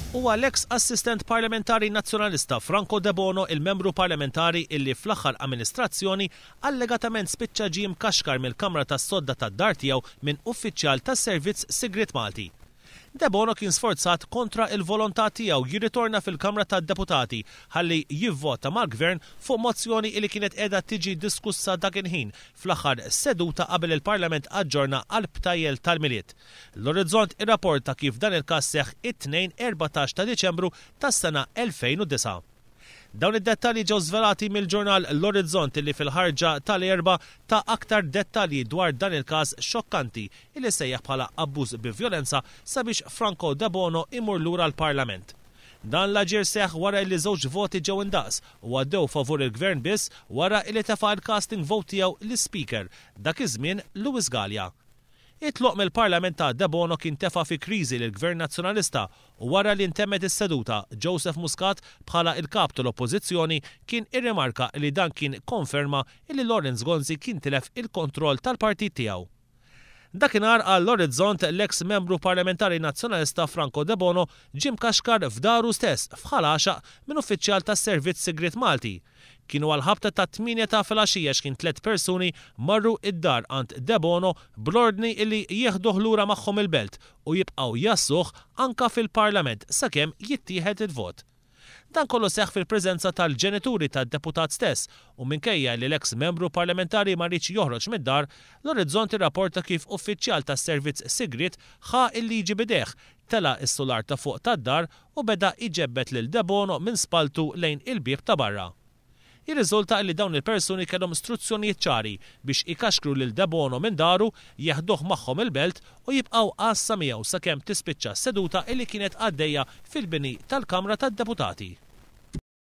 Huwa l-eks Assistent Parlamentari Nazzjonalista Franco Debono il-Membru Parlamentari illi fl-aħħar amministrazzjoni allegatament spiċċa ġie mkaxkar mill-kamra tas-sodda tad-dar tiegħu minn uffiċjal tas-Servizz Sigriet Malti. Debono kien sforzat kontra l-volontà tiegħu jirritorna fil-Kamra tad-Deputati ħalli jivvota mal-Gvern fuq mozzjoni illi kienet qiegħda tiġi diskussa dak il-ħin fl-aħħar seduta qabel il-Parlament aġġorna għall-btajjel tal-Milied. L-Orizzont irrapporta kif dan il-każ seħħ it-Tnejn 14 ta' Diċembru tas-sena 2009. Dawn id-dettalji ġew żvelati mill-ġurnal L-Orizzont illi fil-ħarġa tal-Erbgħa ta aktar dettalji dwar dan il-każ xokkanti illi sejjaħ bħala abbuż bi vjolenza sabiex Franco Debono imur lura l-Parlament. Dan l-aġir seħħ wara illi żewġ voti ġew indaqs u għaddew favur il-Gvern biss wara illi tefa' l-casting vote tiegħu l-Ispeaker dak iż-żmien Louis Galea. It-tluq mill-Parlament ta' Debono kien tefa' fi kriżi lill-Gvern Nazzjonalista u wara li ntemmet is-seduta, Joseph Muscat bħala l-Kap tal-Oppożizzjoni kien irrimarka li dan kien konferma li Lawrence Gonzi kien tilef il-kontroll tal-partit tiegħu. Dakinhar għal L-Orizzont l-eks Membru Parlamentari Nazzjonalista Franco Debono ġie mkaxkar f'daru stess f'Ħal Għaxaq minn uffiċjal tas-Servizz Sigriet Malti. Kienu għall-ħabta tat-tmienja ta' filgħaxija x'kien tlett persuni marru d-dar għand Debono bl-ordni illi jieħduh lura magħhom il-Belt u jibqgħu jgħassuh anka fil-Parlament sakemm jittieħed il-vot. Dan kollu seħħ fil-preżenza tal-ġenituri tad-deputat stess u minkejja li l-eks membru parlamentari ma riedx joħroġ mid-dar, l-Orizzont irrapporta kif uffiċjal tas-servizz sigriet ħa l-liġi b'idejh, tela' s-sular ta' fuq tad-dar u beda jġebbed lil Debono minn spalltu lejn il-bieb ta' barra. Jirriżulta li dawn il-persuni kellhom struzzjonijiet ċari biex ikaxkru lil Debono minn daru, jeħduh magħhom il-Belt u jibqgħu għassa miegħu sakemm tispiċċa s-seduta li kienet għaddejja fil-bini tal-Kamra tad-Deputati.